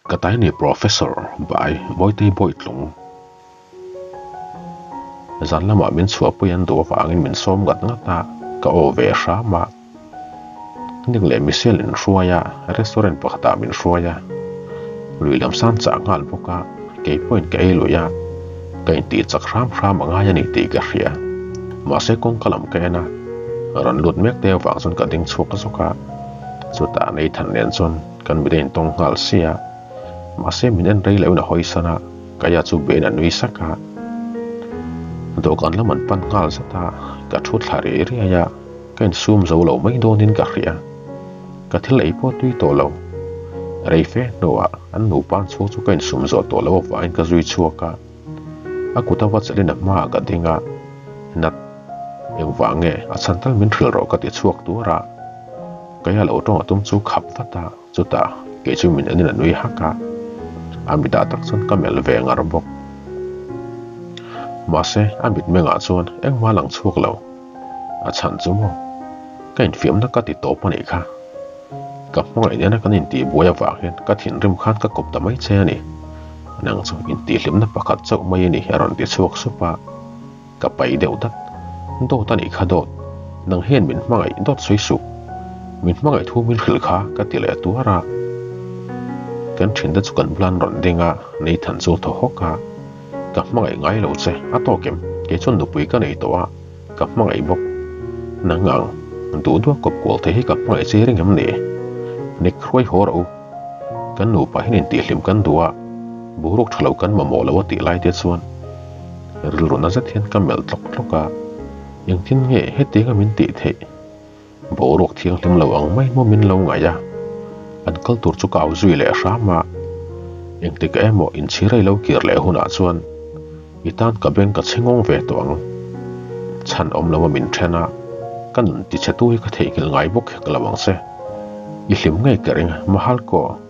Ka tai ni Professor Bai Bawitei Bawitlung. Zan lamah min chhuahpui an duh avangin min sawm ngat ngat a, ka aw ve hram a. Nick leh Michelle in hruai a, restaurant pakhatah min hruai a. Lui lam san chah nghal bawk a, kei pawhin ka ei lui a, ka intih chak hram hram a ngai a ni tih ka hria. Mahse kawngka lam ka en a, rawn lut mek te avang chuan ka ding chhuak zawk a, chutah Nathan nen chuan kan mit a intawng nghal sia. Mahse min en rei lohin a hawi san a, Kaya chu bein a nui sak a. Dawhkan lam an pan nghal zat a, ka thu thla riai riai a, ka insum zo lo mai dawnin ka hria. Ka thil ei pawh tui tawh lo. Rei fe hnuah an nupa an chhuak chu ka insum zawh tawh loh avangin ka zui chhuak a. A kut a va chelhin a hmaah ka ding a, Nat, engvang nge a chhan tal min hrilh rawh ka ti chhuak tuar a. Kaya lo tawng a tum chu khap vat a. Chutah kei chu min enin a nui hak a, a mitah tak chuan ka melh ve ngar bawk. Mahse, a mitmengah chuan engmah a lang chhuak lo. A chhan chu maw? Ka infiamna ka ti tawp a nih kha. Ka hmangaih nena kan intihbuai avang hian ka thinrim khan ka kawp ta mai che a ni. Nang chu intihhlimna pakhat chauh mai a ni a rawn ti chhuak sup a. Ka pai deuh dat. Dawt a nih kha dawt. Nang hian min hmangaih dawt sawi suh. Min hmangaih thu min hrilh kha ka ti leh tuar a. Kan thiante chu kan bulan rawn ding a, Nathan chu thaw hawk a. Ka hmangaih ngai lo che, a tawk em? Kei chuan nupui ka nei tawh a, ka hmangaih bawk. Nang ang, duh duah kawp kual thei hi ka hmangaih che ring em ni? Nick hruai haw rawh u. Kan nupa hian intihhlim kan duh a, boruak tha lo kan mamawh lo a tih lai te chuan Rilru na zet hian ka melh tlawk tlawk a, engtin nge hetianga min tih theih? Boruak thianghlim lo ang mai maw min lo ngaih a, an kal tur chu ka au zui leh hram a, engtik emaw inchhir a i lo kir leh hunah chuan i tan ka beng ka chhe ngawng ve tawh ang. Chhan awm lo a min then a, ka nun tichhe tu hi ka theihnghilh ngai bawk hek lo ang che. I hlim ngei ka ring, Mahalko.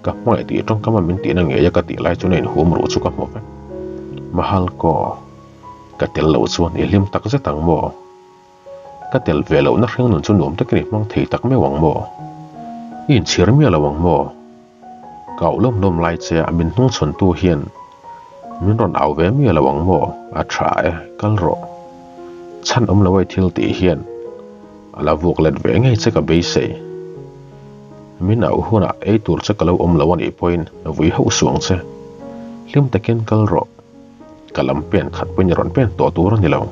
Ka hmangaih tih tawngkam a min tihna ngei a ka tih lai chuan a inhum ruh chu ka hmu vek. Mahal kaw, ka tel loh chuan i hlim tak zet ang maw? Ka tel ve lohna hring nun chu nuam takin i hmang thei tak meuh ang maw? I inchhir miah lo ang maw? Ka auh lawm lawm lai che a min hnungchhawntu hian min rawn au ve miah lo ang maw? A tha e, kal rawh. Chhan awm lo a i thil tih hian a la vuak let ve ngei che ka beisei. Min auh hunah ei tur che ka lo awm lo a nih pawhin vui hauh suh ang che. Hlim takin kal rawh. Ka lam pen khat pawhin i rawn pen tawh tur a ni lo.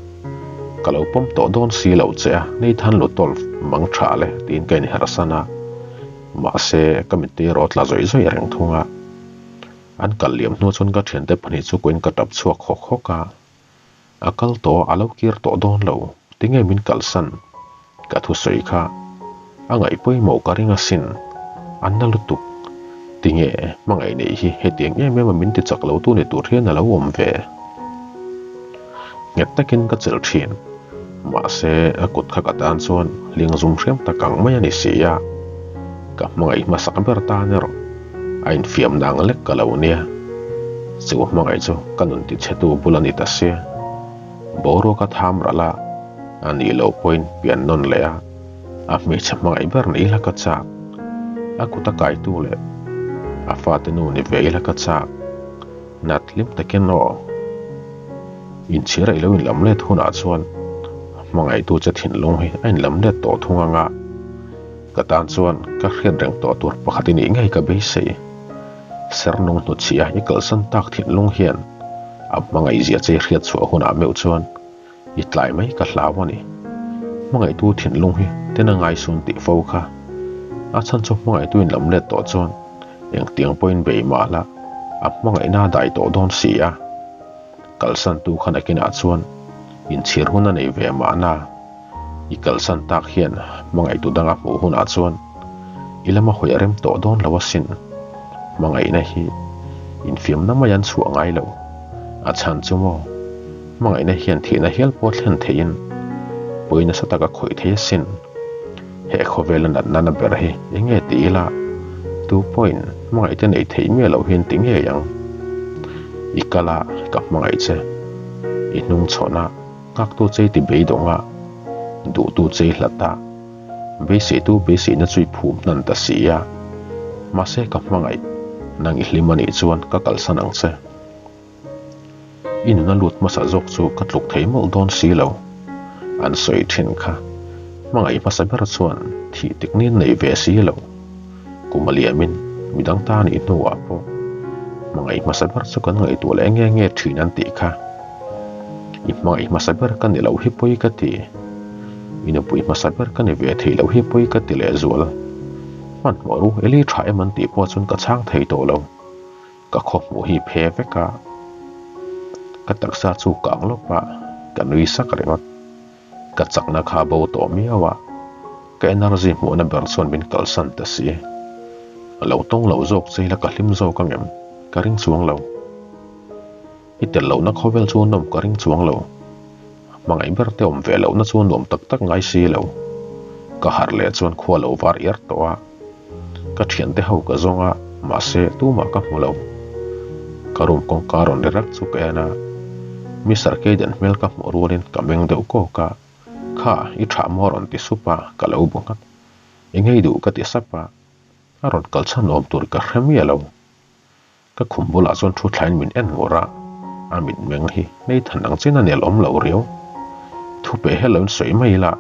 Ka lo pawm tawh dawn si lo che a, Nathan Lutolf mang tha le tiin ka inhersan a. Mahse, ka mittui erawh tla zawih zawih reng thung a. An kal liam hnu chuan ka thiante pahnih chu kuain ka tap chhuak hawk hawk a. A kal tawh a, a lo kir tawh dawn lo. Tinge min kalsan? Ka thusawi kha a ngaih pawimawh ka ring asin. A na lutuk. Tinge hmangaih neih hi hetiang em em a min ti chak lo tu ni tur hian a lo awm ve. Nghet takin ka chelh thin. Mahse a kut kha ka tan chuan hling zum hriam tak ang mai a ni si a. Ka hmangaih hmasak ber tan erawh a infiam nang lek ka lo nia. Chu hmangaih chu ka nun tichhetu bul a ni ta sia. Boruak a tham ralh a, a nih loh pawhin pian nawn leh a, a hmeichhe hmangaih ber ni ila ka chak. A kut a kaitu leh a fate nu ni ve ila ka chak. Nat hlim takin aw. Inchhir a i lo inlam let hunah chuan hmangaihtu che thinlung hi a inlam let tawh thung ang a, ka tan chuan ka hriat reng tawh tur pakhat i nih ngei ka beisei. Sernung hnuchhia i kalsan tak thinlung hian a hmangaihzia che i hriat chhuah hunah meuh chuan i tlai mai ka hlau a ni. Hmangaihtu thinlung hi ten a ngaisun tih fo kha. A chhan chu hmangaihtu inlam let tawh chuan engtiang pawhin bei mah la a hmangaihna a dai tawh dawn si a. Kalsantu kha nakinah chuan inchhir hun a nei ve mahna i kalsan tak hian hmangaihtu danga hmuh hunah chuan i lama hawi a rem tawh dawn lo asin. Hmangaihna hi infiamna mai an chhuah ngai lo. A chhan chu maw? Hmangaihna hian thihna hial pawh thlen theihin pawi nasa tak a khawih thei asin. He khawvela natna na ber hi eng nge ti ila tu pawhin hmangaihte nei theih miah loh hian ti ngei ang. I kal a, ka hmangaih che. I hnung chhawn a, nghaktu che i ti beidawng a, duhtu che i hlat a, beiseitu beiseina chu i phum hnan ta si a. Mahse ka hmangaih. Nang i hlim a nih chuan ka kalsan ang che. I nuna lut hmasa zawk chu ka tluk thei mawlh dawn si lo. An sawi thin kha. Hmangaih hmasa ber chuan thih tik nin nei ve si lo. Kum a liamin midang ta nih hnuah pawh hmangaih hmasa ber chu kan ngaihtuah leh nge nge thin an tih kha. I hmangaih hmasa ber ka ni lo hi pawi ka ti. I nupui hmasa ber ka ni ve thei lo hi pawi ka ti lehzual. Hmanhmawh ru Eli tha em an tih pawh chuan ka chhang thei tawh lo. Ka khaw hmuh hi phe vek a, ka taksa chu kang lawp a, ka nui sak ringawt. Ka chakna kha bo tawh miau a, ka energy hmuhna ber chuan min kalsan ta si. A lo tawng lo zawk che ila ka hlim zawk ang em? Ka ring chuang lo. I tel lohna khawvel chu nawm ka ring chuang lo. Hmangaih ber te awm ve lohna chu nuam tak tak ngai si lo. Ka harh leh chuan khua lo var iar tawh a. Ka thiante ho ka zawng a, mahse tumah ka hmu lo. Ka room kawngka rawn ri rak chu ka en a, Mister Kayden hmel ka hmuh rualin ka meng deuh kawk a, Kha, i thah maw rawn ti sup a, ka lo bu nghat. I ngei duh ka ti sap a, a rawn kal chhan awm tur ka hre miah lo. Ka khum bulah chuan thu thlain min en ngur a, a mitmeng hi Nathan ang chin a nel awm lo riau. Thu peh hello in sawi mai ila,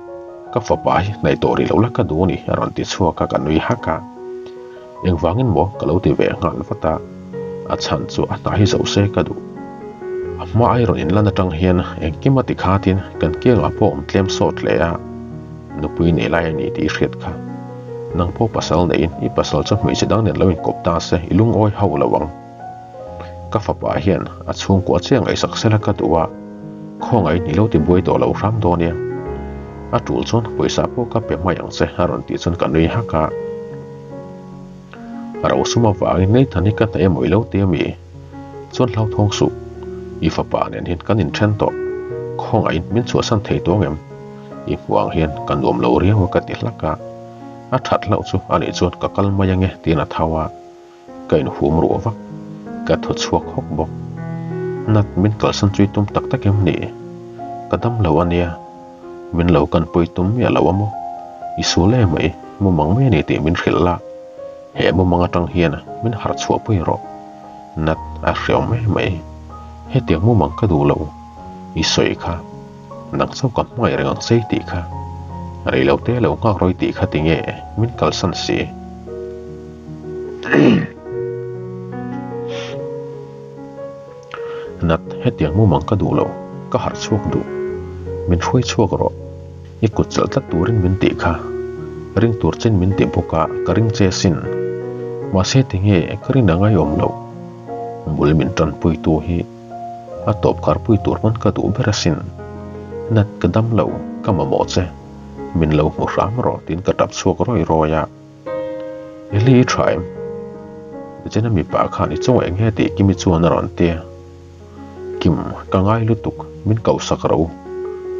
ka fapa hi hnaih tawh rih lo la ka duh a ni a rawn ti chhuak a, ka nui hak a. Engvangin maw ka lo ti ve nghal vat a, a chhan chu a hna hi zo se ka duh. A hma ai rawn inlan atang hian engkim a ti khatin kan kiangah pawh awm tlem sawt hle a, nupui nei lai a ni tih i hriat kha. Nang pawh pasal neiin i pasal chu hmeichhe dang nen lo inkawp ta se i lungawi hauh lo ang. Ka fapa hian a chhungkua chiah ngaihsak sela ka duh a, khawngaih ni lo ti buai tawh lo hram dawn nia. A tul chuan pawisa pawh ka pe hmai ang che a rawn tih chuan ka nui hak a. Rosum avangin Nathan hi ka hnaih emaw i lo ti ami? Chuan hlauthawng suh, i fapa nen hian kan inthen tawh, khawngaihin min chhuahsan thei tawh angem? I hmuh ang hian ka nuam lo riau a ka ti hlak a, a that hlauh chu anih chuan ka kal mai ange tiin a tho a, ka inhum ruah vak, ka thaw chhuak hawk bawk. Nat min kalsan chu i tum tak tak em ni? Ka dam lo ania, min lo kan pawi tum miah lo a maw? I sual em mai, mumang mai a ni tih min hrilh la. He mumang atang hian min harh chhuah pui rawh. Nat a hreawm mai mai. Hetiang mumang ka duh lo. I sawi kha. Nang chauh ka hmangaih reng ang che i tih kha. Rei lo te lo nghak rawh i tih kha tinge min kalsan si. Nat, hetiang mumang ka duh lo. Ka harh chhuak duh. Min hruai chhuak rawh. I kut chalh tlat turin min tih kha. Ring tur chin min tih bawk a, ka ring che sin. Mahse tinge ka rin a ngaiawm loh. Bul min tanpuitu hi a tawp karpui tur pawn ka duh ber asin. Nat ka dam lo, ka mamawh che. Min lo hmu hram rawh tiin ka tap chhuak rawi rawi a. Eli i tha em? Nichina mipa khan i chungah eng nge tih Kimi chuan a rawn ti a. Kim, ka ngai lutuk, min koh sak ro.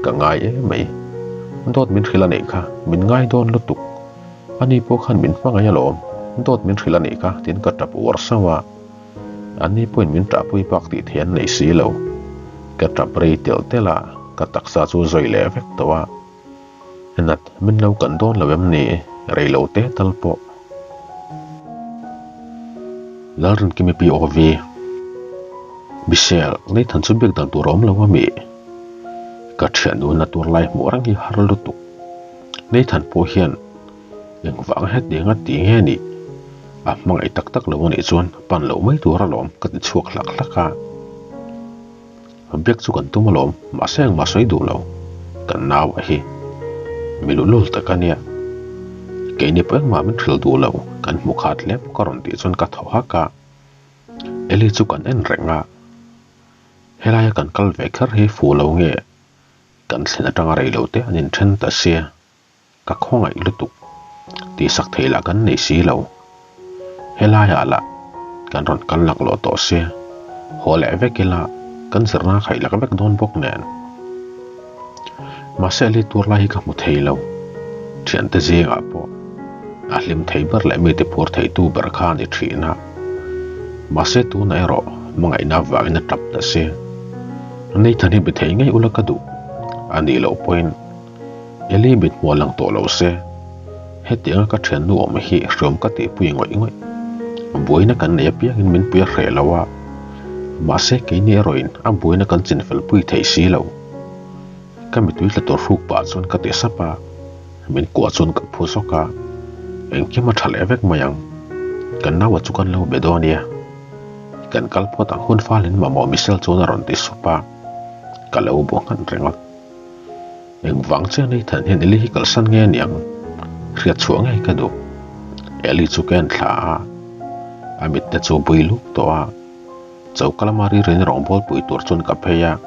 Ka ngai em mai. Dawt min hrilh a nih kha, min ngai dawn lutuk. Ani pawh khan min hmangaih alawm, dawt min hrilh a nih kha tiin ka tap uar sauh a. Ani pawhin min ṭahpui bak tih theih an nei si lo. Ka ṭap rei telh telh a, ka taksa chu zawi leh vek tawh a. Nat, min lo kan dawn lo em ni? Rei lo te tal pawh. Lalrinkimi POV. Michelle, Nathan chu biak dan tur a awm lo a mi? Ka thiannu na tur lai hmuh reng hi har lutuk. Nathan pawh hian engvang hetiang a ti nge nih? A hmangaih tak tak lo a nih chuan pan loh mai tur alawm ka ti chhuak hlak hlak a. Biak chu kan tum alawm, mahse engmah sawi duh lo. Kan nau a hi mi luhlul tak a nia. Keini pawh engmah min hrilh duh lo, kan hmu khat hle bawk a rawn tih chuan ka thaw hak a. Eli chu kan en reng a, helaia kan kal ve kher hi fuh lo nge kan thlen atanga rei lo te an inthen ta sia. Ka khawngaih lutuk tihsak theih lah kan nei si lo. Helaiah lah kan rawn kal laklawh tawh sia, haw leh vek ila kan zirna khaih lak vek dawn bawk nen. Mahse a lit tur lai hi ka hmu thei lo. Thiante zingah pawh a hlim thei ber leh mite phur theitu ber kha a ni thin a. Mahse tunah erawh hmangaihna avangin a tap ta sia. Nathan hi be thei ngei ula ka duh a nih loh pawhin Eli mit hmuh a lang tawh lo se, hetianga ka thiannu awm hi hriawm ka tihpui ngawih ngawih. Buaina kan nei apiangin min pui a hreh lo a, mahse keini erawhin a buaina kan chinfel pui thei si lo. Ka mitui tla tur hruk pah chuan ka ti sap a, min kuah chuan ka phu zawk a, engkim a tha leh vek mai ang. Kan naua chu kan lo be dawn nia. Kan kal phawt ang hun falin mamawh Michelle chuan a rawn ti sup a, ka lo bu nghat ringawt. Engvang chiah Nathan hian Eli hi kalsan nge aniang? Hriat chhuah ngei ka duh. Eli chu ka en thla a, a mit te chu bui luk tawh a. Choka lama ririn rawngbâwl pui tur chuan ka phei a.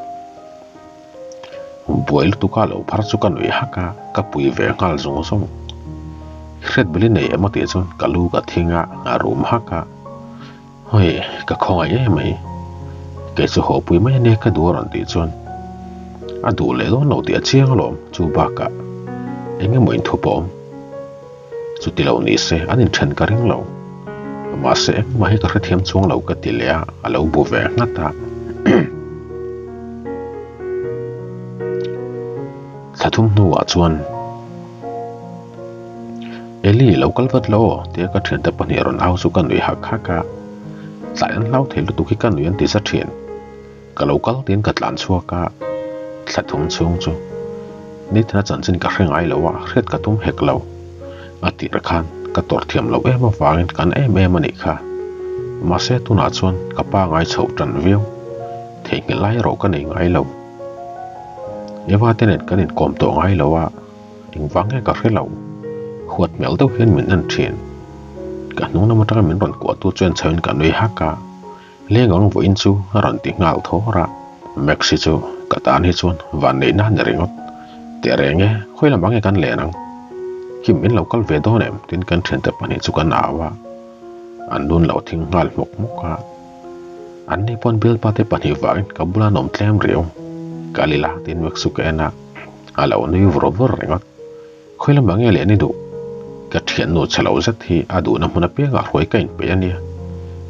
Buai lutuka lo phar chu ka nuih hak a, ka pui ve nghal zung zung. Hriat beli nei emaw tih chuan ka lu ka thing a, a rum hak a. Hawi, ka khawngaih em mai. Kei chu haw pui mai ania ka duh a rawn tih chuan a duh leh dawn lo tih a chiang alawm chu bakah eng emaw inthup a awm. Chuti lo ni se an inthen ka ring lo. Mahse engmah hi ka hrethiam chuang lo ka ti leh a, a lo bu ve nghat a. Thla thum hnuah chuan. Eli, lo kal vat lo aw, tia ka thiante pahnih rawn au chu ka nui hak hak a. Tlai an hlau thei lutuk hi ka nui an ti za thin. Ka lo kal tiin ka tlan chhuak a, thla thum chhung chu Nathan-a chanchin ka hre ngai lo a, hriat ka tum hek lo. A tir khan ka tawrh thiam loh em avangin kan em em a nih kha. Mahse tunah chuan ka pa ngai chhoh tan viau. Theihnghilh lai erawh ka nei ngai lo. Eva te nen kan inkawm tawh ngai lo a. Engvang nge ka hre lo, huat hmel deuh hian min en thin. Ka hnung lam atanga min rawn kuahtu chuan chhoin ka nui hak a, leng ang vawiin chu a rawn ti nghal thawr a. Max hi chu ka tan hi chuan vanneihna a ni ringawt. Teh reng e, khawi lamah nge kan len ang? Kim min lo kal ve dawn em? Tin kan thiante pahnih chu kan au a, an nun lo thing nghal hmawk hmawk a. An ni pawn bialpa te pahnih vangin ka bula an awm tlem riau. Kal ila tiin Max chu ka en a. A lo nui vur vur ringawt. Khawi lamah nge leh ni duh? Ka thiannu chhe lo zet hi a duhna hmun apiangah hruai ka inpeih a nia.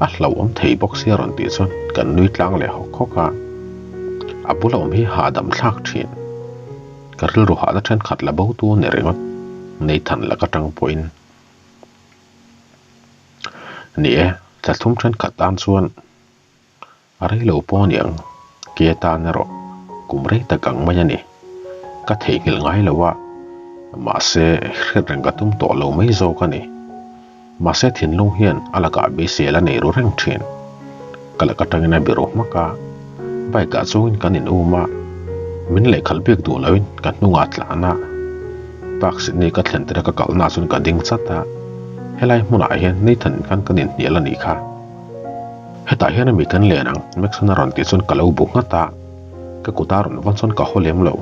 A hlauhawm thei bawk sia rawn tih chuan kan nui tlang leh hawk hawk a. A bula awm hi hahdam thlak thin. Ka rilru hahna thenkhat la bo tu a ni ringawt. Nathan laka tang pawhin. Ni e, thlathum thenkhat tan chuan. A rei lo pawh aniang, ke tan erawh kum rei tak ang mai a ni. Ka theihnghilh ngai lo a, mahse hriat reng ka tum tawh lo mai zawk a ni. Mahse thinlung hian a lakah beisei la nei ru reng thin. Ka lak atangin a biru hmak a, bike ah chungin kan in um a, min lehkhalh bik duh loin ka hnungah tlan a. Park Sydney ka thlen tirh a ka kalna ah chuan ka ding chat a, helai hmunah hian Nathan khan kan inhnial a nih kha. Hetah hian ami kan len ang, Maxon a rawn tih chuan ka lo bu nghat a, ka kut a rawn vawn chuan ka haw lem lo.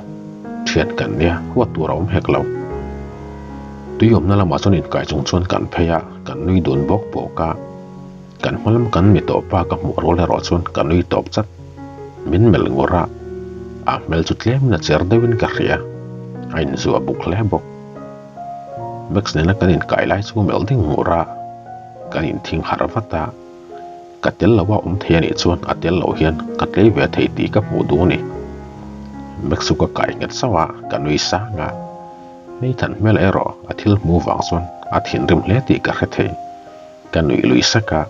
Thian kan nia, huat tur a awm hek lo. Tui awmna lamah chuan inkai chung chuan kan phei a, kan nui dun bawk bawk a. Kan hma lam kan mi tawh pa ka hmuh rual erawh chuan ka nui tawp chat. Min melh ngur a, a hmel chu tlemin a cher deuhin ka hria, a inzuah buk hle bawk. Max nena kan inkai lai chu melh ding ngur a. Kan inthing harh vat a, ka tel lo a awm thei a nih chuan a tel loh hian ka tlei ve thei tih ka hmuh duh a ni. Max chu ka kai nghet sauh a, ka nui sang a. Nathan hmel erawh a thil hmuh vang chuan a thinrim hle tih ka hre thei. Ka nuih lui sek a,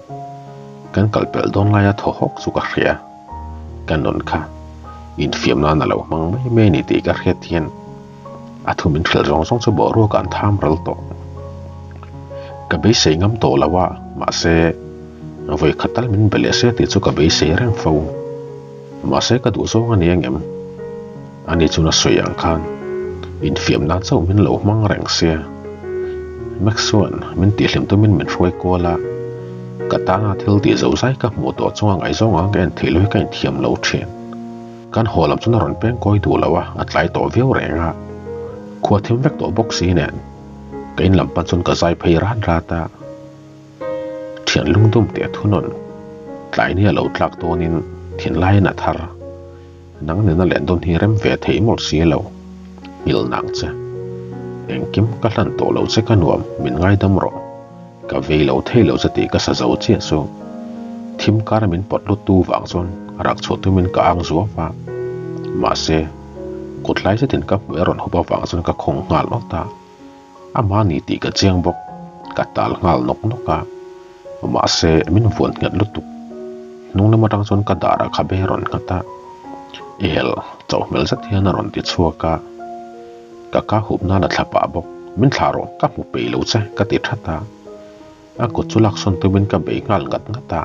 kan kal pelh dawn laia thaw hawk chu ka hria. Ka nun kha infiam nan a lo hmang mai mai a ni tih ka hriat hian A thu min hrilh zawng zawng chu boruak an tham ral tawh. Ka beisei ngam tawh lo a, mahse vawi khat tal min be leh se tih chu ka beisei reng fo. Mahse ka duh zawng a ni angem? Ani chuan a sawi ang khan infiam nan chauh min lo hmang reng sia. Max chuan min tihhlim tumin min hruai kual a, ka tana thil tih zo zai ka hmuh tawh chunga ngaihzawng ang ka en theih lo hi ka inthiam lo thin. Kan haw lam chuan a rawn peng kawi duh lo a, a tlai tawh viau reng a. Khua thim vek tawh bawk si nen ka in lam pan chuan ka zai phei rat rat a. Thian lungdum teh thunawn tlai ni a lo tlak dawnin thinlaiin a thar. Nang nena len dawn hi rem ve theih mawlh si lo. Nghilh nang che. Engkim ka hlan tawh lo che ka nuam, min ngaidam rawh. Ka vei lo thei lo che tih ka sa zo chiah chu thim kara min pawt lut tu vang chuan rak chhuah tumin ka ang zuau a, mahse kut hlai zetin ka hmuh a rawn hup avang chuan ka khawng nghal awt a, amah ni tih ka chiang bawk, ka tal nghal nawk nawk a. Mahse, min vuan nghet lutuk. Hnung lam atang chuan ka darah khabe a rawn nghat a, I hel chauh hmel zet hian a rawn ti chhuak a. Ka ka hup nan a thla pah bawk. Min thlah rawh, ka hmu peih lo che, ka ti that a. A kut chu laksawn tumin ka bei nghal ngat ngat a.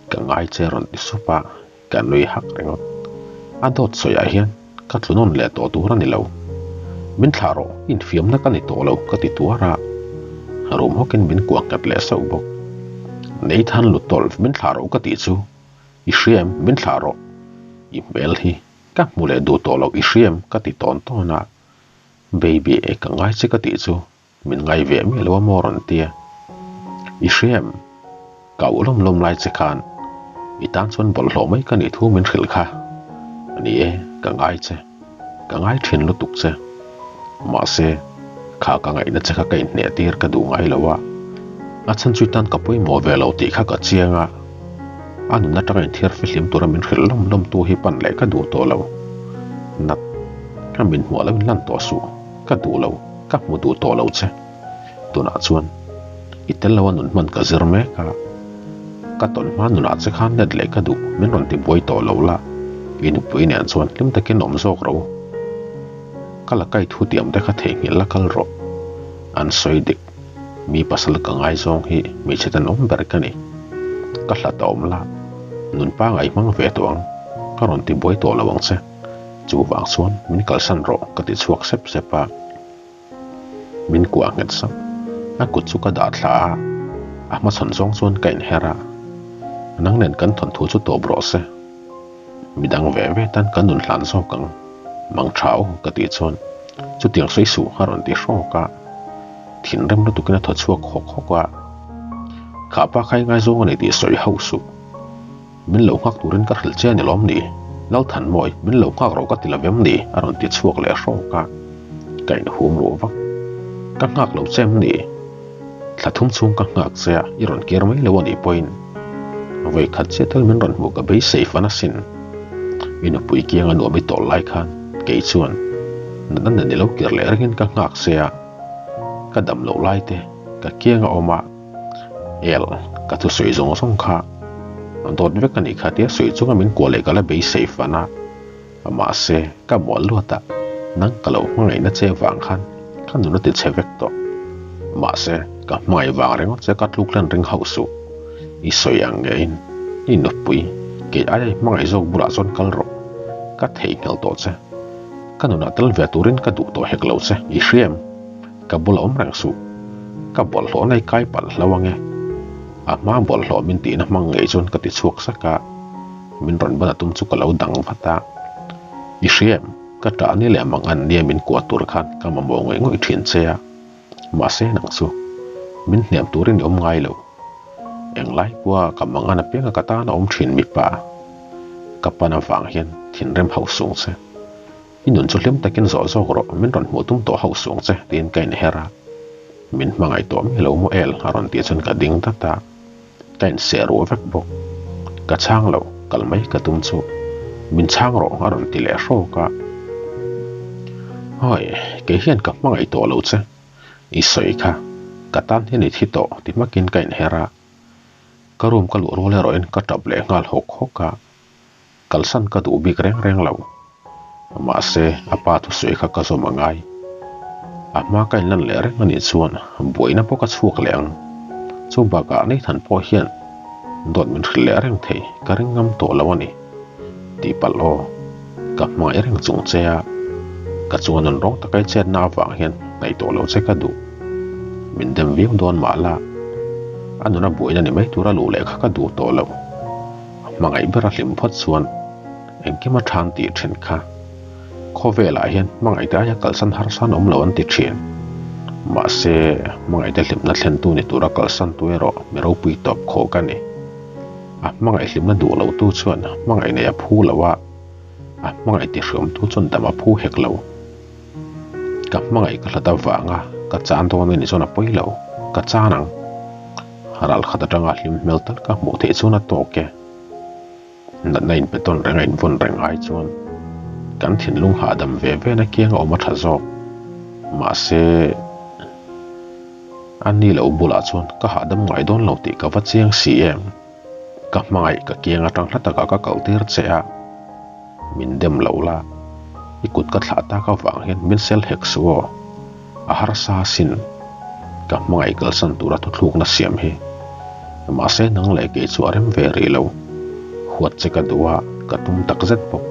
Ka ngai che a rawn ti sup a, ka nui hak ringawt. A dawt sawiah hian ka tlu nawn leh tawh tur a ni lo. Min thlah rawh, infiamna ka ni tawh lo, ka ti tuar a. Rum hawkin min kuah nghet leh sauh bawk. Nathan Lutolf, min thlah rawh ka tih chu i hria em? Min thlah rawh. I hmel hi ka hmu leh duh tawh lo, i hria em? Ka ti tawn tawn a. Baby, ka ngai che ka tih chu Min ngai ve miah lo a maw rawn tia. I hria em? Ka auh lawm lawm lai che khan i tan chuan bawlhhlawh mai ka nih thu min hrilh kha. Ni e, ka ngai che. Ka ngai thin lutuk che. Mahse, kha ka ngaihna che kha ka inhneh tir ka duh ngai lo a. A chhan chu i tan ka pawimawh ve lo tih kha ka chiang a. A nun atanga inthiar fihlim tura min hrilh lawm lawm tu hi pan leh ka duh tawh lo. Nat, ka min hmuah lo in lan tawh suh. Ka duh lo, ka hmu duh tawh lo che. Tunah chuan i tel lo a nun hman ka zir mek a, ka tawn hma nunah che khan let leh ka duh, min rawn ti buai tawh lo la, i nupui nen chuan hlim takin awm zawk ro. Ka la kai thu tiam te kha theihnghilh la kal rawh. An sawi dik, mi pasal ka ngaizawng hi hmeichhe ten awm ber ka ni. Ka hlat a awm la, nun pangai hmang ve tawh ang, ka rawn ti buai tawh lo ang che. Chuvang chuan min kalsan rawh ka ti chhuak sep sep a, min kuah nghet sak. A kut chu ka dah thla a, a hmachhawn zawng chuan ka inher a, Nang nen kan thawnthu chu tawp rawh se, midang ve ve tan kan nun hlan zawk ang, mang tha aw ka tih chuan chutiang sawi suh a rawn ti hrawk a, thinrim lutukin a thaw chhuak hawk hawk a, Kha pa kha i ngaizawng a ni tih sawi hauh suh. Min lo nghak turin ka hrilh che a ni lawm ni? Lalthanmawi, min lo nghak rawh ka ti lo em ni? a rawn ti chhuak leh hrawk a. Ka inhum ruh vak. Ka nghak lo che em ni? Thla thum chhung ka nghak che a, i rawn kir mai lo a nih pawhin vawi khat chiah tal min rawn hmuh ka beisei fan asin. I nupui kiang a nuam i tawlh lai khan kei chuan natna nen i lo kir leh rengin ka nghak che a, ka dam loh lai te ka kiang a awm a. El, ka thusawi zawng zawng kha a dawt vek a nih kha tia sawi chunga min kuah leh ka la beisei fan a, mahse ka mual luat a, nang ka lo hmangaihna che vang khan ka nun a ti chhe vek tawh. Mahse ka hmangaih vang ringawt che ka tluk hlen ring hauh suh, i sawi ang ngeiin i nupui kei aia i hmangaih zawk bulah chuan kal rawh, ka theihnghilh tawh che, ka nunah tel ve turin ka duh tawh hek lo che, i hria em? Ka bula awm reng suh. Ka bawlhhlawh nai kai palh hlo ange. A hma bawlhhlawh min tihna hmang ngei chuan ka ti chhuak sak a, min rawn ban a tum chu ka lo dang vat a. I hria em? Ka ṭah ni leh mang an nia min kuah tur khan ka mamawh ngawih ngawih ṭhin che a. Mahse nang chu min hniam turin i awm ngai lo. Englai pawha ka mang an apianga ka tan a awm ṭhin mipa. Ka pan avang hian thinrim hauh sung che. I nun chu hlim takin zawh zawk rawh, min rawn hmuh tum tawh hauh suang che, tiin ka inher a. Min hmangaih tawh mi lo maw el, a rawn tih chuan ka ding dat a. Ka inseh ruh vek bawk. Ka chhang lo, kal mai ka tum chu. Min chhang rawh, a rawn ti leh hrawk a. Hawi, kei hian ka hmangaih tawh lo che. I sawi kha, ka tan hian i thi tawh, ti hmakin ka inher a. Ka room ka luh rual erawhin ka tap leh nghal hawk hawk a. Kalsan ka duh bik reng reng lo. Mahse, a pa thusawi kha ka zawm a ngai. A hma ka inlan leh reng a nih chuan buaina pawh ka chhuak leh ang. Chu bakah Nathan pawh hian dawt min hrilh leh reng thei ka ring ngam tawh lo a ni. Tihpalh aw, ka hmangaih reng chung che a, ka chunga nun rawng taka i chetna avang hian hnaih tawh lo che ka duh. Min dem viau dawn mah la, a nuna buaina ni mai tura luh leh kha ka duh tawh lo. Hmangaih ber a hlim phawt chuan engkim a than tih thin kha. Khawvelah hian hmangaihte aia kalsan harsa an awm lo an ti thin. Mahse, hmangaihte hlimna thlentu ni tura kalsantu erawh mi ropui tawp khawk a ni. A hmangaih hlimna duh lotu chuan hmangaih nei a phu lo a, a hmangaih tihriamtu chuan dam a phu hek lo. Ka hmangaih ka hlat avanga ka chan dawn a nih chuan a pawi lo, ka chan ang. Ral khat atanga hlim hmel tal ka hmuh theih chuan a tawk e. Natna in pe tawn reng a invawn reng ai chuan kan thinlung hahdam ve ve na kiang a awm a tha zawk. Mahse. A ni lo bulah chuan ka hahdam ngai dawn lo tih ka va chiang si em. Ka hmangaih ka kiang atang hla takah ka kal tir che a, min dem lo la, i kut ka thlah tak avang hian min sel hek suh aw, a harsa asin. Ka hmangaih kalsan tura thuthlukna siam hi. Mahse nang leh kei chu a rem ve rih lo. Huat che ka duh a, ka tum takzet bawk.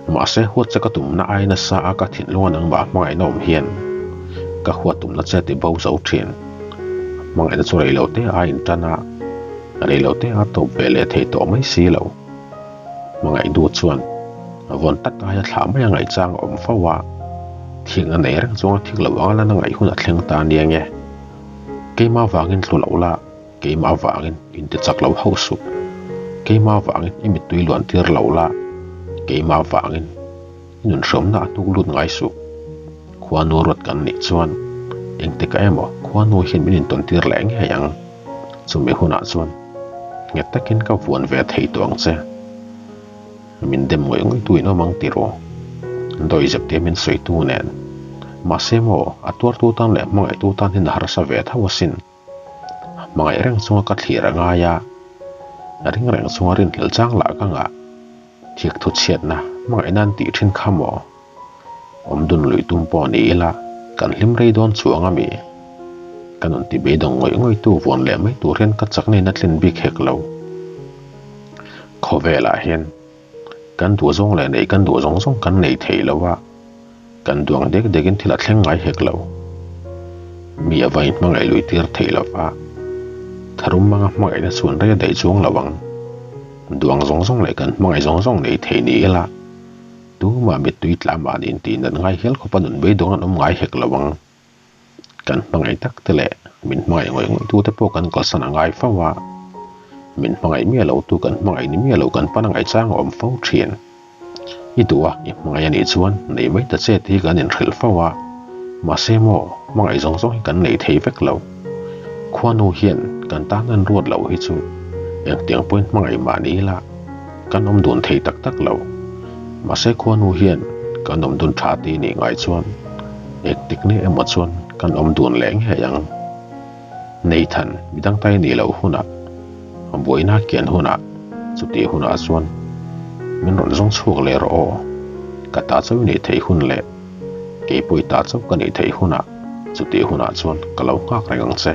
Mahse huat che ka tumna ai nasa a ka thinlunga nangmah hmangaihna awm hian ka huat tumna che ti bo zo thin. Hmangaihna chu rei lo te a intan a, rei lo te a tawp ve leh thei tawh mai si lo. Hmangaih du chuan vawn tak aia thlah mai a ngaihchang a awm fo a, thikna nei reng chuanga thik loh anga lan a ngaih hun a thleng ta nia nge. Keimah vangin tlu loh la. Keimah vangin in ti chak lo hauh suh. Keimah vangin i mittui luan tir lo la. Keimah vangin i nun hrawmna a hnuk lut ngai suh. Khuanu ruat kan nih chuan engtikah emaw khuanu hian min intawn tir leh ngei ang. Chumi hunah chuan nghet takin ka vuan ve thei tawh ang che. Min dem ngawih ngawih tu in awm ang ti ru. Dawihzep te min sawi tu nen. Mahse maw a tuartu tan leh hmangaihtu tan hian a harsa ve tho asin. Hmangaih reng chunga ka thlir a ngai a, ring reng chunga rinhlelh chang lah ka ngah. Thik thu chhiatna hmangaih nan tih thin kha maw? Awm dun luih tum pawh ni ila kan hlim rei dawn chuang a mi? Ka nun ti beidawng ngawih ngawih tu vuan leh mai tur hian ka chakna in a tlin bik hek lo. Khawvelah hian kan duh zawng leh neih kan duh zawng zawng kan nei thei lo a. Kan duang dek dekin thil a thleng ngai hek lo. Mi a va inhmangaih lui tir theih lo va, tharum hmanga hmangaihna chuan rei a daih chuang lo ang. Duang zawng zawng leh kan hmangaih zawng zawng nei thei ni ila, tumah mittui tla mahni intih nat ngai hial khawpa nun beidawng an awm ngai hek lo ang. Kan hmangaih tak te leh min hmangaih ngawih ngawih tu te pawh kan kalsan a ngai fo a, min hmangaih miah lo tu kan hmangaih ni miah lo kan pan a ngaihchang a awm fo thin. I duh a, i hmangaih a nih chuan nei mai ta che tih hi kan inhrilh fo a, mahse maw hmangaih zawng zawng hi kan nei thei vek lo. Khuanu hian kan tan an ruat loh hi chu engtiang pawhin hmangaih mah ni ila kan awm dun thei tak tak lo. Mahse khuanu hian kan awm dun tha tih nih ngai chuan engtik nge emaw chuan kan awm dun leh ngei ang. Nathan midang tai nih loh hunah, buaina kian hunah, chutih hunah chuan min rawn zawng chhuak leh rawh aw. Ka ta chauh i nih theih hun leh kei pawh i ta chauh ka nih theih hunah, chutih hunah chuan ka lo nghak reng ang che.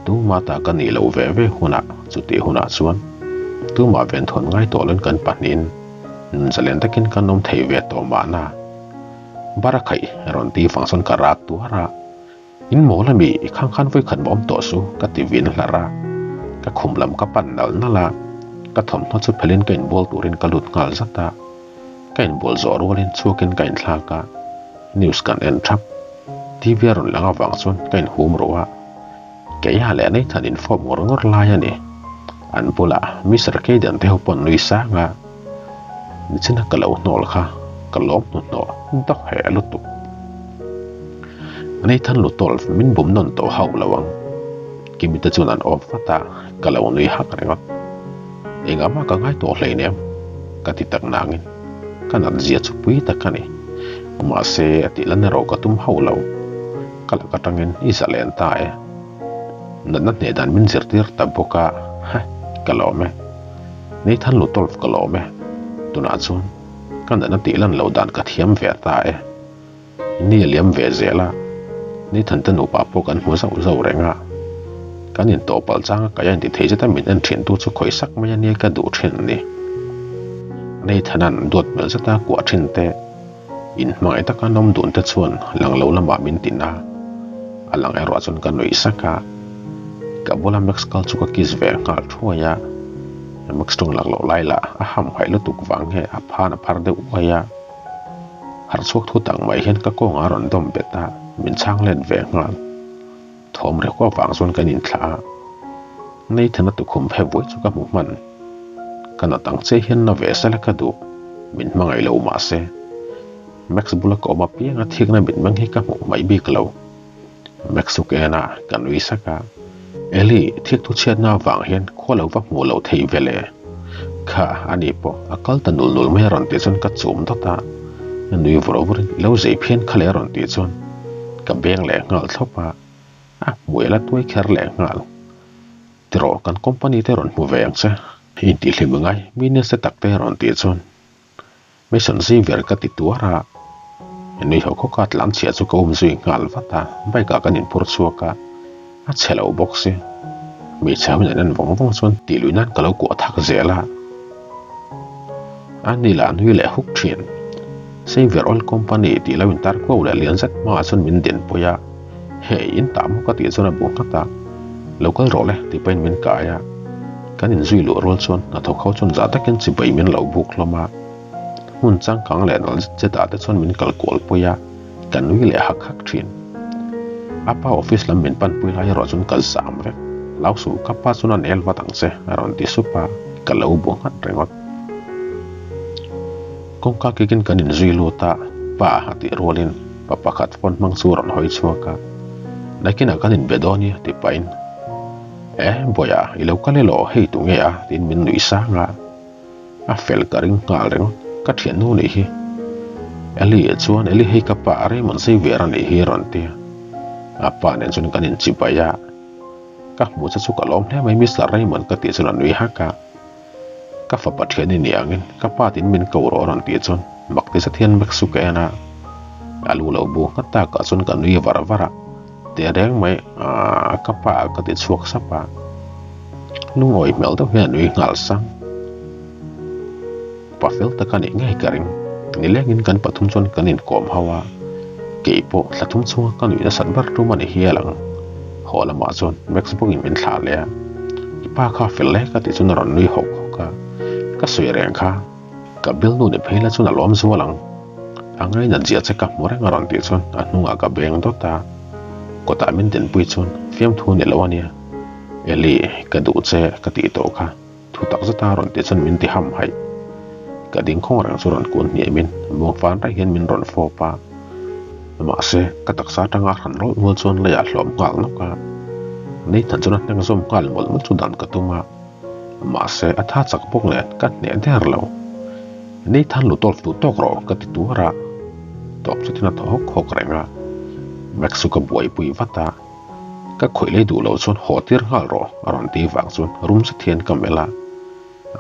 Tumah ta ka nih loh ve ve hunah, chutih hunah chuan tumah venthawn ngai tawh loin kan pahnihin nun zalen takin kan awm thei ve tawh mahna. Barakhaih rawn ti vang chuan ka rak tuar a. In mawl ami i khang khan vawi khat mawm tawh su ka ti vin hlarh a, ka khum lam ka pan nalh nalh a, ka thawmhnaw chu phelhin ka inbual turin ka lut nghal zat a, ka inbual zawh rualin chhuakin ka inthlak a, news kan en thap. TV a rawn lang avang chuan ka inhum ruh a, Keia leh Nathan infawp ngawr ngawr lai a ni. An bulah Mister Kayden te ho pawh nui sang a, nichina ka lo hnawl kha ka lawm hnuhnawh dawk heh lutuk. Nathan Lutolf min bum nawn tawh hauh lo ang. Kimi te chuan an awp vat a, ka lo nui hak ringawt. Engah mah ka ngai tawh hleinem, ka ti tak nangin ka nat zia chu pui tak a ni. Mahse a tih lan erawh ka tum hauh lo. Ka lak atangin i za len ta e. Natna hneh dan min zirtir ta bawk a, ha, ka lawm e. Nathan Lutolf ka lawm e. Tunah chuan ka natna tih lan loh dan ka thiam ve ta e. Ni a liam ve zel a, Nathan te nupa pawh kan hmu zauh zauh reng a. Kan intawh palh chang a kaih a inti thei zet a min en thin tu chu khawih sak mai a nia ka duh thin a ni. Nathan-a'n duat hmel zeta kuah thin te, inhmangaih taka an awm dun te chuan lang lo lamah min tin a, a lang erawh chuan ka nuih sak a. Ka bula Max kal chu ka kiss ve nghal thuai a, Max tawng lak loh lai lah a hamhaih lutuk vang nge a phan a phar deuh uai a. Harh chhuak thu tak mai hian ka kawngah a rawn dawm bet a, min chhang let ve nghal. Thawm rek avang chuan kan inthlah a, Nathan-a tukhum phe vuai chu ka hmu hman. Ka nat ang che hian na ve sela ka duh, min hmangaih lo mah se. Max bula ka awm apianga thikna mitmeng hi ka hmuh hmaih bik lo. Max chu ka en a, ka nui sak a. Eli, thik thu chhiatna avang hian khua lo va hmuh loh theih ve le. Kha, ani pawh a kal ta nul nul mai a rawn tih chuan ka chum dawt a. A nui vur vurin, I lo zei phian kha le a rawn tih chuan ka beng leh nghal thlawp a. A hmui a la tuai kher leh nghal. Tiraw kan company te rawn hmu ve ang che. Intihhlim ngai mi nasa tak te rawn tih chuan Mason Xavier ka ti tuar a. Nui ho khawka tlan chhia chu ka um zui nghal vat a, bike ah kan inphur chhuak a, a chhe lo bawk si. Hmeichhe ho in an en vawng vawng chuan tih luih nan ka lo kuah thak zel a. A ni lah nui leh huk thin. Xavier Oil Company tih lo intar kuau leh lian zet hmaah chuan min dinpui a. Hei, in tah maw ka tih chuan a bu nghat a, Lo kal rawh le tih pahin min kai a. Kan inzui luh rual chuan hnathawk ho chuan zah takin chibai min lo buk hlawm a. Hmun changkang leh nal zet zet ah te chuan min kal kual pui a, ka nui leh hak hak thin. A pa office lam min panpui lai erawh chuan ka zam vek. Lau suh, ka pa chuan a nel vat ang che a rawn ti sup a, ka lo bu nghat ringawt. Kawngka kikin kan inzui lut a, pa a tih rualin pa pakhat phone hmang chu a rawn hawi chhuak a, Nakinah kan inbe dawn i ti pahin, E, Bawiha, i lo kal elaw hei tu nge a? tiin min nuih sang a, a fel ka ring nghal ringawt, ka thiannu nih hi. Eli chuan, Eli hei ka pa Raymond Xavier a nih hi a rawn ti a, a pa nen chuan kan inchibai a, Ka hmuh che chu ka lawm hle mai Mister Raymond ka tih chuan a nui hak a. Ka fapa thian i ni angin ka pa tin min ko rawh a rawn tih chuan mak ti zet hian Max chu ka en a, a lu lo bu nghat tak ah chuan ka nui var var a, teh reng mai aah ka pa ka ti chhuak sap a, lungawi hmel deuh hian a nui nghal sang. Pa fel tak a nih ngei ka ring, nilengin kan pathum chuan kan inkawm ho a, keipawh thla thum chhunga ka nuih nasat ber tum a ni hial ang. Haw lamah chuan Max bawkin min thlah leh a, I pa kha fel hle ka tih chuan a rawn nui hawk hawk a, ka sawi reng kha, ka bialnu ni phei la chuan a lawm zual ang. A ngainat zia che ka hmu reng a rawn tih chuan a hnungah ka beng dawt a, kawtah min dinpui chuan fiamthu ni lo a nia, Eli, ka duh che ka tih tawh kha. Thu tak zeta rawn tih chuan min ti ham haih. Ka ding khawng reng chu rawn kun hniamin muang fan raih hian min rawn fawp a. Mahse, ka taksa atanga a hran rawlh nual chuan leiah hlawm nghal nawk a. Nathan chuan a hneng zawm nghal mawlh mawlh chu dan ka tum a. Mahse, a tha chak bawk nen ka hneh der lo. Nathan lu tawlh duh tawk rawh ka ti tuar a. Tawp chutin a thaw hawk hawk reng a. Max chu ka buaipui vat a. Ka khawih lei duh loh chuan haw tir nghal rawh a rawn ti vang chuan rum zet hian ka melh a.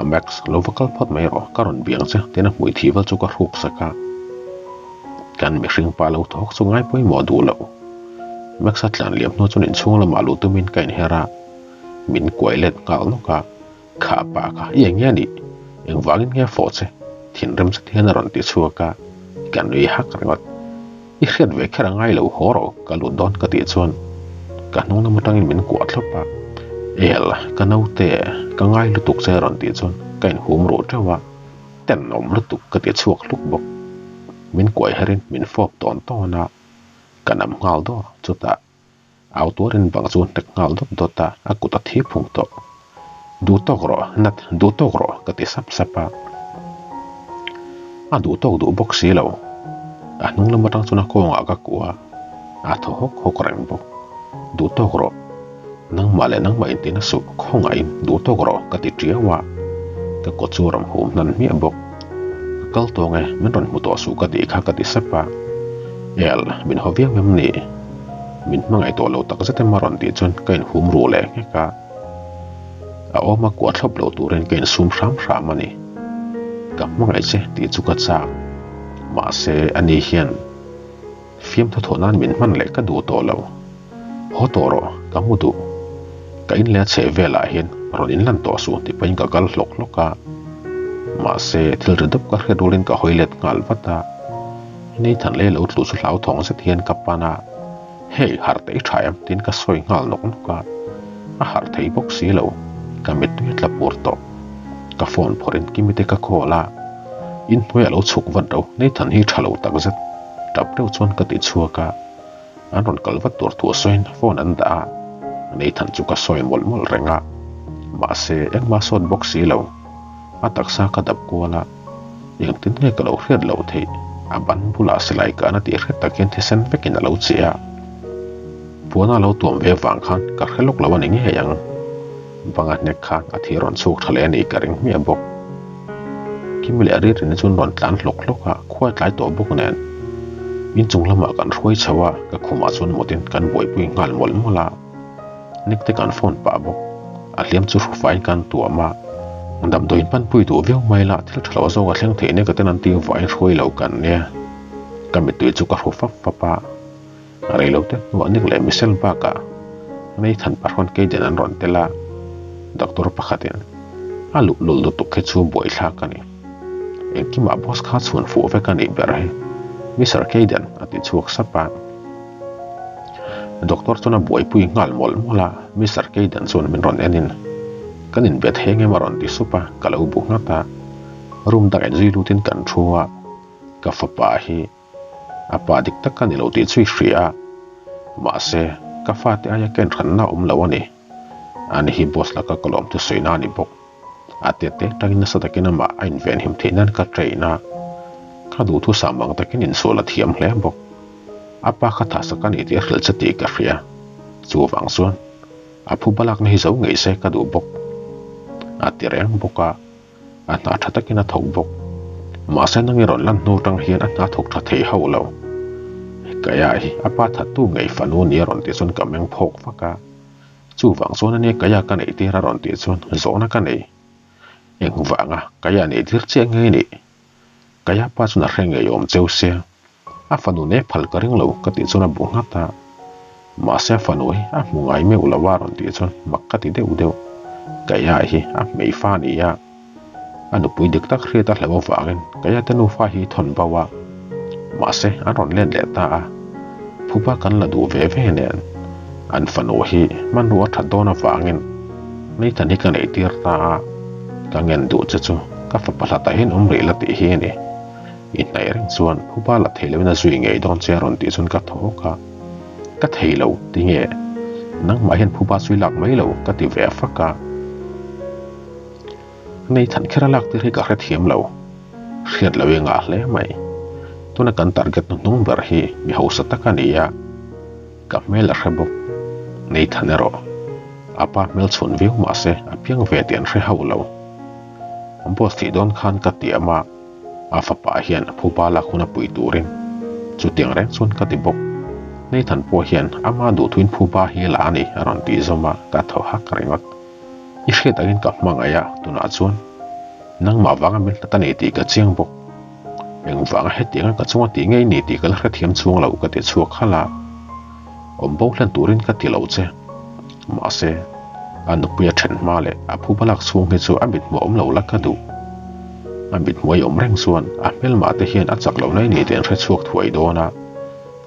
Max, lo va kal phawt mai rawh, ka rawn biang che tiin a hmui thih vel chu ka hruk sak a. Kan mihring pa lo thawk chu ngai pawimawh duh loh. Max a tlan liam hnu chuan inchhung lamah luh tumin ka inher a, min kuai let nghal nawk a. Kha pa kha i eng nge a nih? Engvangin nge a fawh che? Thinrim zet hian a rawn ti chhuak a, ka nui hak ringawt. I hriat ve kher a ngai lo haw rawh, ka lut dawn ka tih chuan ka hnung lam atangin min kuah thlawp a. El, ka naute, ka ngai lutuk che a rawn tih chuan ka inhum ruh teuh a, tenawm lutuk ka ti chhuak hluk bawk. Min kuai herin min fawp tawn tawn a, ka nam nghal dawr chutah Au tuarin bang chu hnek nghal dawt dawt a, a kut a thi phung tawh. Duh tawk rawh, Nat, duh tawk rawh, ka ti sap sap a. A duh tawk duh bawk si lo. A hnung lam atang chuan a kawngah ka kuah a, a thaw hawk hawk reng bawk. Duh tawk rawh, nangmah leh nangmah intina suh, khawngaihin duh tawk rawh, ka ti tiau a. Ka kut chu rawn hum hnan hmiah bawk. Ka kal tawng e, min rawn hmu tawh suh ka tih kha ka ti sap a. El, min haw viau em ni? Min hmangaih tawh lo tak zet em a rawn tih chuan ka inhum ruh leh nghek a. A awma kuah thlawp lo turin ka insum hram hram a ni. Ka hmangaih che tih chu ka chak. Mahse, ani hian fiamthu thawh nan min hman leh ka duh tawh lo. Haw tawh rawh, ka mu duh. Ka in leh a chheh velah hian rawn inlan tawh suh ti pahin ka kal hlawk hlawk a. Mahse, thil ri deuh ka hriat rualin ka hawi let nghal vat a. Nathan lei lo tlu chu hlauthawng zet hian ka pan a, Hey, harh te i tha em? tiin ka sawi nghal nawk nawk a, a harh thei bawk si lo, ka mittui a tla pur tawh. Ka phone phawrh in Kimite ka call a, Inhnuai a lo chhuk vat ro, Nathan hi tha lo tak zet, tap deuh chuan ka ti chhuak a, an rawn kal vat tur thu sawiin phone an dah a, Nathan chu ka sawi mawlh mawlh reng a, mahse engmah sawt bawk si lo, a taksa ka dap kual a. Engtin nge ka lo hriat loh theih? A ban bulah silai ka na tih hriat tak hian thisen vekin a lo che a. Puana lo tuam ve vang khan ka hre lawk lo a ni ngei ang. Banga hnek khan a thi rawn chhuk tha leh a nih ka ring hmiah bawk. Kimi leh Ririn chuan rawn tlan hlawk hlawk a, khuai tlai tawh bawk nen. Inchung lamah kan hruai chho a, ka khumah chuan mawtin kan buaipui nghal mawlh mawlh a. Nick te kan phone pah bawk. A hliam chu hrufaiin kan tuam a. Damdawiin panpui duh viau mai la, thil tha lo zawk a thleng theih nia ka ten an tih vaiin hruai lo kan nia. Ka mittui chu ka hru fap fap a. Reilo te hnuah Nick leh Michelle bakah Nathan pahrawn Kayden an rawn tel a. Doctor pakhatin a luh lul lutuk khi chu buaithlak a ni. Engkimah boss kha chhun fuh vek a nih ber hi Mister Kayden a ti chhuak sap a. Doctor chuan a buaipui nghal mawlh mawlh a, Mister Kayden chuan min rawn en in kan inbe thei ang em a rawn ti sup a, ka lo bu nghat a. Room dang inzui lutin kan thu a, ka fapa hi a pa dik tak ka ni lo tih chu i hria a, mahse ka fate aia ken hranna a awm lo a ni. Ani hi boss laka ka lawm thusawi na a ni bawk. A te te tangin nasa takin amah a invenhim theih nan ka train a, ka duhthusam ang takin insual a thiam hle bawk. A pa kha thahsak a ni tih a hrilh che tih ka hria. Chuvang chuan a phu balakna hi zo ngei se ka duh bawk. A ti reng bawk a, a hna tha takin a thawk bawk. Mahse nang i rawn lan hnu tang hian a hna thawk tha thei hauh lo. Kaya hi a pa thattu ngei fanu ni a rawn tih chuan ka meng phawk vak a. Chuvang chuan ania Kaya ka neih tir a rawn tih chuan zawhna ka nei. Engvanga Kaya neih tir chiah nge nih? Kaya pa chuan a hre ngei awm cheu sia. A fanu ne phal ka ring lo ka tih chuan a bu nghat a. Mahse a fanu hi a hmu ngai meuh lo a rawn tih chuan mak ka ti deuh deuh. Kaya hi a hmei fa a ni a. A nupui dik tak hriat a hlauh avangin Kaya te nufa hi thawn bo a. Mahse an rawn let leh ta a. Phuba kan la duh ve ve nen an fanu hi hmanrua a that dawn avangin Nathan hi ka neih tir ta a. Ka ngen duh che chu ka fapa hlatah hian awm rih la tih hi a ni. I hnaih reng chuan phuba la thei loin a zui ngei dawn che a rawn tih chuan ka thaw hawk a. Ka thei lo tinge nangmah hian phuba chu i lak mai lo ka ti ve fak a. Nathan kher a lak tir hi ka hrethiam lo. Hriat lo i ngah hle mai. Tuna kan target hnuhnung ber hi mi hausa tak a ni a, ka hmel a hre bawk. Nathan erawh a pa hmel chhun viau mahse a piang ve tih an hre hauh lo. Boss thih dawn khan ka tiam a, a fapa hian phuba lak hun a pui turin chutiang reng chuan ka ti bawk. Nathan pawh hian ama duhthuin phuba hi la a ni a rawn tih zawm a, ka thaw hak ringawt. I hriat angin ka hmangaih a, tunah chuan nangmah vanga min hlat a ni tih ka chiang bawk. Engvanga hetianga ka chunga tih ngei ni tih ka la hrethiam chhung lo ka ti chhuak khalh a, awm bo hlen turin ka ti lo che. Mahse, a nupui a then hma leh a phu balak chhung hi chu a mithmuh awm lo la ka duh. A mithmuh a awm reng chuan a hmelmah te hian a chak lo nai ni tih an hrechhuak thuai dawn a,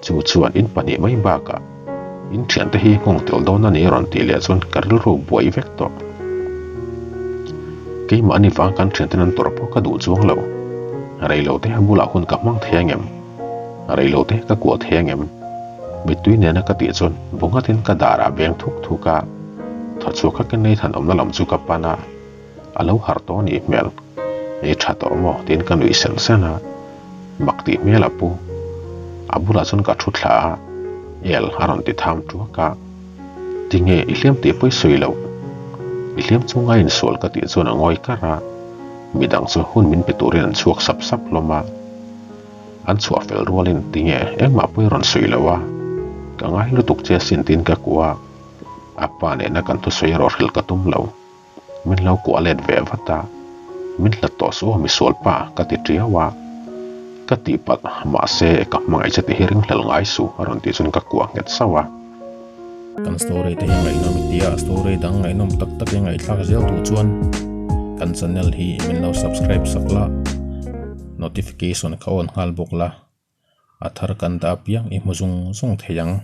chu chuan in pahnih mai bakah In thiante hi nghawng tel dawn a ni rawn tih leh chuan ka rilru buai vek tawh. Keimahni vang kan thianten an tawrh pawh ka duh chuang lo. Reilote a bulah hun ka hmang thei angem? Reilote ka kuah thei angem? Mittui nena ka tih chuan bu nghatin ka darah beng thuk thuk a, thaw chhuak hakin Nathan awmna lam chu ka pan a, a lo harh tawh a nih hmel. I tha tawh maw? tiin ka nuih sen sen a. Mak tih hmel a pu. A bulah chuan ka thu thla a, El a rawn ti tham tuak a. Tinge i hliam tih pawi sawi loh? I hliam chunga insual ka tih chuan a ngawi kar a, midang chu hun min pe turin an chhuak sap sap hlawm a. An chhuah fel rualin tinge engmah pawi rawn sawi lo a, ka ngai lutuk che asin tiin ka kuah a, a pa nena kan thusawi erawh hrilh ka tum lo. Min lo kuah let ve vat a, min hlat tawh suh aw misual pa ka ti tiau a, ka tih palh mahse ka hmangaih che tih hi ringhlel ngai suh a rawn tih chuan ka kuah nghet sauh a. Kan story te hi ngaihnawm i tia, story dang ngaihnawm tak tak i ngaihthlak zel duh chuan kan channel hi min lo subscribe sak la, notification kha on nghal bawk la, a thar kan dah apiang i hmu zung zung thei ang.